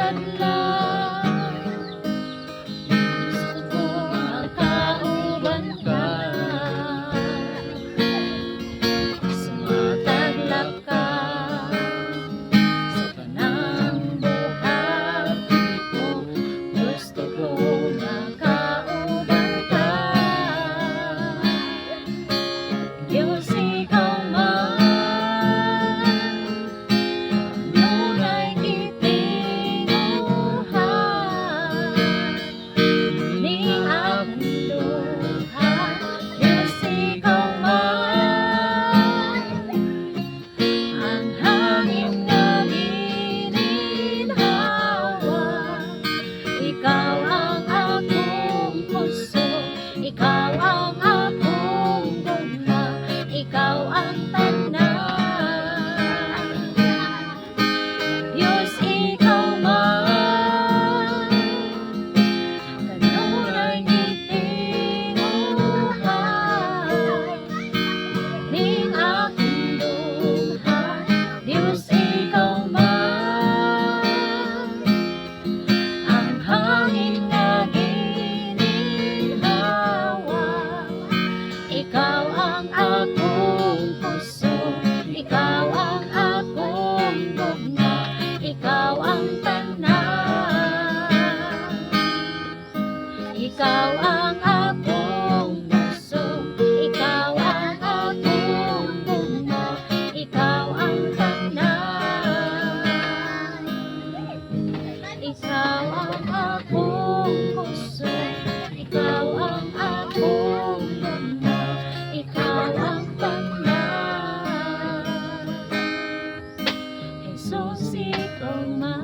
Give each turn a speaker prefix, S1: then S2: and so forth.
S1: Adlaw. Gusto ko makauban ka sa matag lakaw, sa tanang buhat ko. Gusto ko makauban ka. Diyos, ikaw man kanunay gitinguha ning akong duha. Diyos, ikaw man ang hangin nga gininhawa. Ikaw ang akong kusog, ikaw ang akong gugma, ikaw ang tanan. Diyos, ikaw man kanunay gitinguha ning akong duha. Diyos, ikaw man ang hangin nga gininhawa. Ikaw ang akong kusog, ikaw ang akong gugma, ikaw ang tanan. Ikaw ang akong kusog, ikaw ang akong gugma, ikaw ang tanan. Ikaw ang akong kusog, ikaw ang akong gugma, ikaw ang tanan. Jesus, ikaw man.